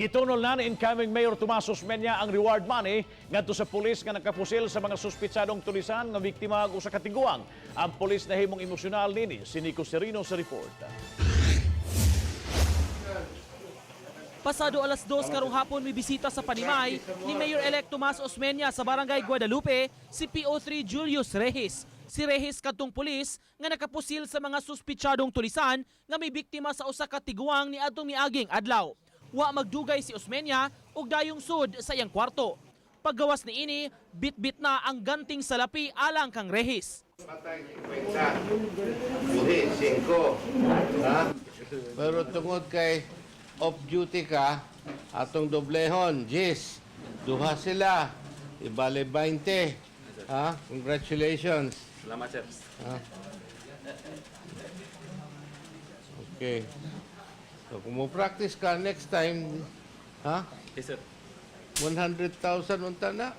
Gitunol na ni incoming Mayor Tomas Osmeña ang reward money ngadto sa pulis nga nakapusil sa mga suspitsadong tulisan nga biktima og usa ka tiguang. Ang pulis nahimong emosyonal nini. Si Nico Serino sa report. Pasado 2:00 karong hapon, may bisita sa Panimay ni Mayor-elect Tomas Osmeña sa Barangay Guadalupe si PO3 Julius Regis. Si Regis kadtong pulis nga nakapusil sa mga suspitsadong tulisan nga may biktima sa usa ka tiguang ni adtong miaging adlaw. Wa magdugay si Osmeña og dayong sud sa iyang kwarto. Paggawas niini, bitbit na ang ganting salapi alang kang Regis. Patay 50. Buhi 5. Ha? Pero tungod kay off duty ka, atong doblehon, Jis. Duha sila. Ibale 20. Ha? Congratulations. Salamat, sir. Ha? Okay. So kung mo practice ka next time, ha? Yes, sir. 100,000 unta na.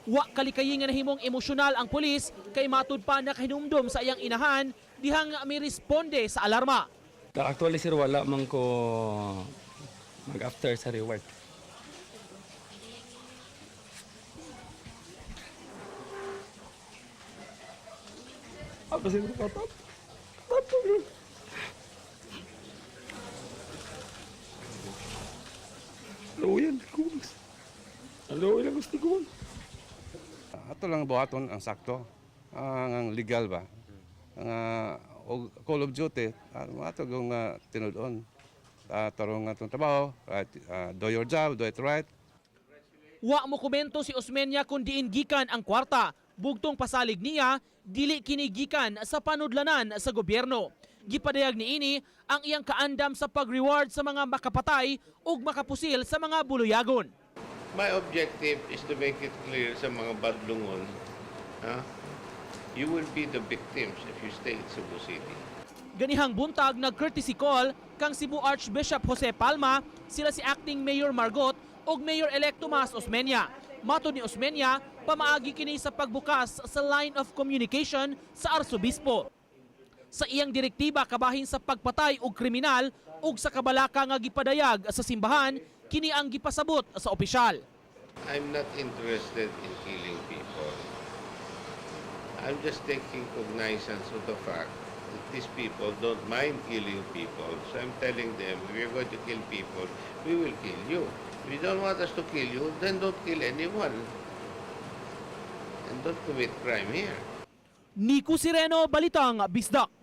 Wa kalikayi nga nahimong emosyonal ang pulis kay matud pa nakahinumdom sa iyang inahan dihang may responde sa alarma. Actually, sir, wala man ko mag-after sa reward. Apa sir, katap? Katap yun. Luyan, kumas. Luyan, gusto ko. Ato lang buhaton ang sakto, ang legal ba. Ang og call of duty, ato kung tinud-on. Tarong atong trabaho, right, do your job, do it right. Wa mo komento si Osmeña kung diin gikan ang kwarta. Bugtong pasalig niya, dili kini gikan sa panudlanan sa gobyerno. Gipadayag niini ang iyang kaandam sa pag-reward sa mga makapatay ug makapusil sa mga buluyagon. My objective is to make it clear sa mga badlungon, ha? You will be the victims if you stay in Cebu City. Ganihang buntag, nag-courtesy call kang Cebu Archbishop Jose Palma, sila si Acting Mayor Margot ug Mayor-elect Tomas Osmeña. Matod ni Osmeña, pamaagi kini sa pagbukas sa line of communication sa Arsobispo. Sa iyang direktiba kabahin sa pagpatay og kriminal ug sa kabalaka nga gipadayag sa simbahan, kini ang gipasabot sa opisyal. I'm not interested in killing people. I'm just taking cognizance of the fact that these people don't mind killing people. So I'm telling them, if you're going to kill people, we will kill you. If you don't want us to kill you, then don't kill anyone. And don't commit crime here. Nico Sireno, Balitang Bisdak.